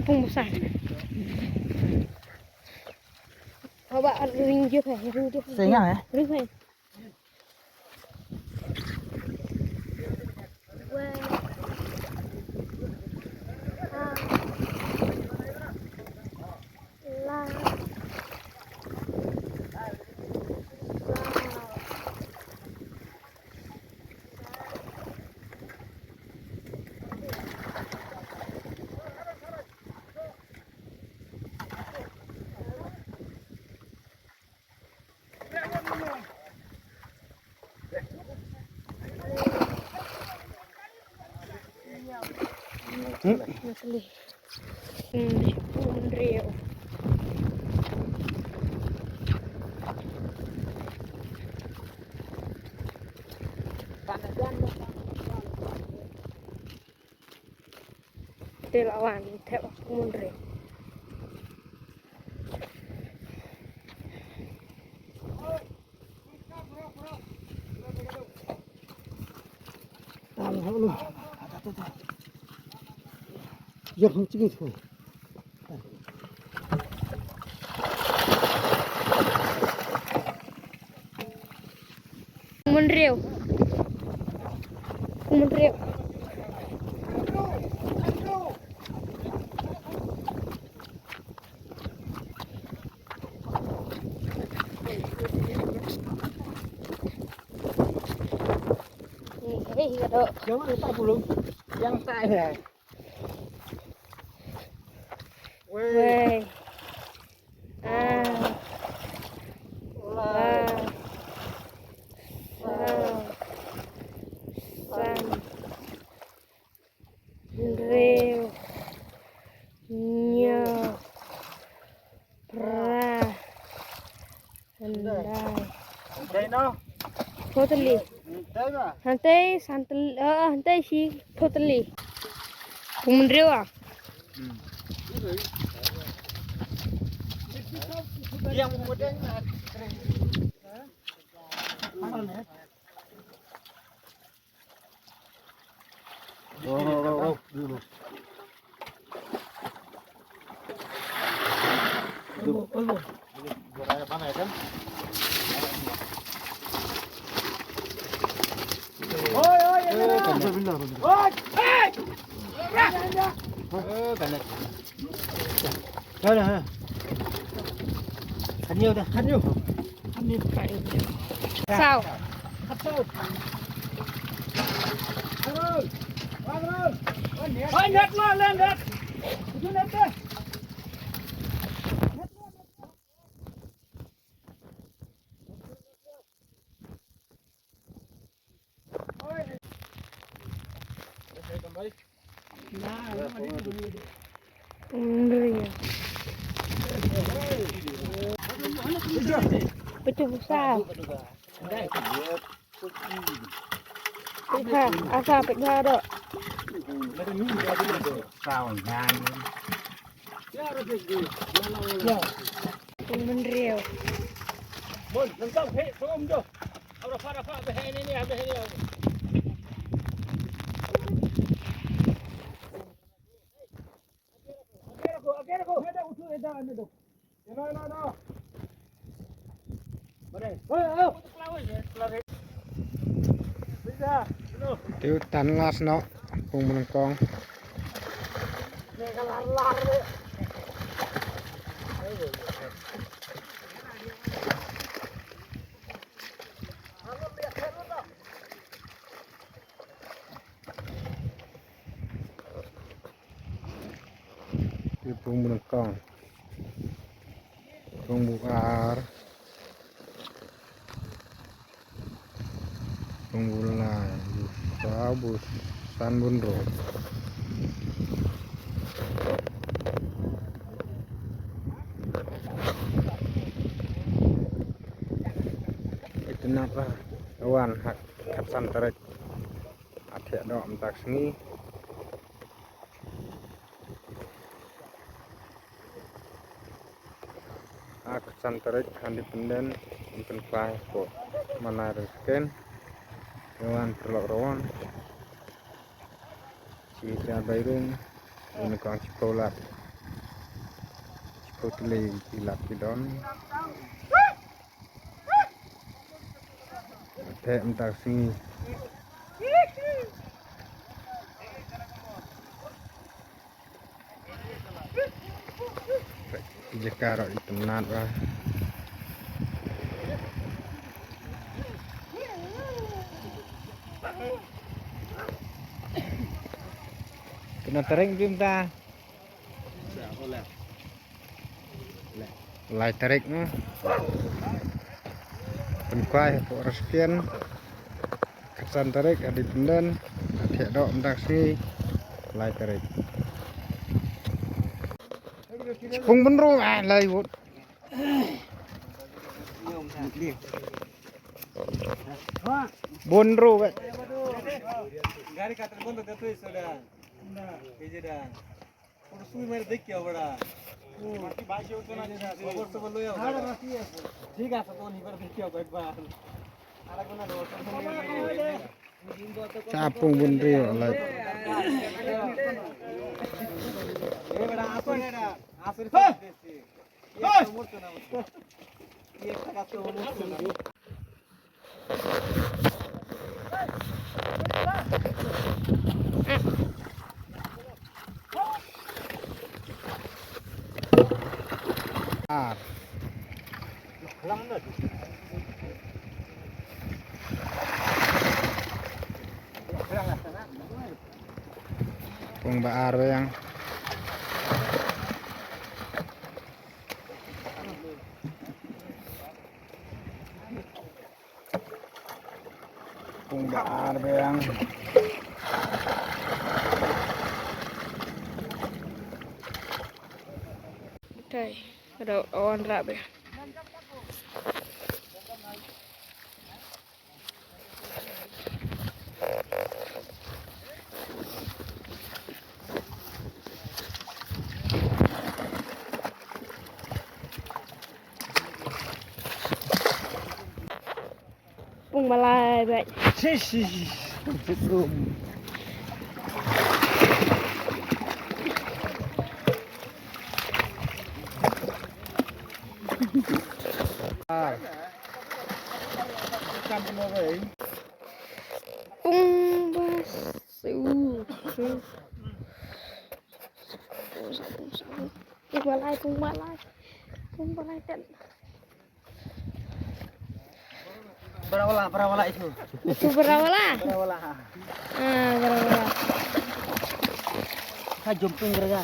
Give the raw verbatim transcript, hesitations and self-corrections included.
Pung sa. Haba ring je phe, ring je phe. Sing ah, eh? Ring phe. Te la wan thep Kmon Riew. Kmon Riew. Kmon Riew. Hei, hei, dok. Yang tak pulung. Yang tak ya. Wei. Wei. Ah. Lai. Lai. San. San. Hynriew. Hynñiew. Phra. Khyndai. Khyndai noh. Phew tylli. Khyndai ba? Hangtei san tylli, eh, hangtei shiphew tylli. Kmon Riew ah. Hmm. Yang modern ah. Saw. Peit ha, asa peit ha dok. Kmon Riew. Te u tan las noh, pung mynnyngkong. Te pung mynnyngkong. Pung bu ar. Pung bu lai. Bu saw, bu san, bu hynriew. Itynnad ba wan ha ka khatsan tarik. Athep doh mynta ka sngi. Ha ka khatsan tarik ha Independence, yn pynkhraw hapoh Manai Rynken. Ïa wan paralok rawon. Ïa bai rung, un kong chipau lap. Chipau tylli ki lap ki don. Te mynta ka sngi. Jaka ruh itynnat ba. Kena tarik bim ta. Lai tarik na. Pynkwai hapoh Raskian. Khatsan tarik ha Dipynden. Ïa doh mynta ka sngi. Lai tarik. Pung Bynru, ah, lai wut. Bynru, eh. Chapung Bynru, lai. Ar. Pung ba ar biang. Pung ba ar biang. Okay, ada orang rapi. Pung malai bai. Shi, shi, shi. Ah. Pung bas. Pung malai, pung malai. Pung malai ten. Barawala, barawala itu. Itu barawala? Barawala. Ah, barawala. Ha, jumping kerja.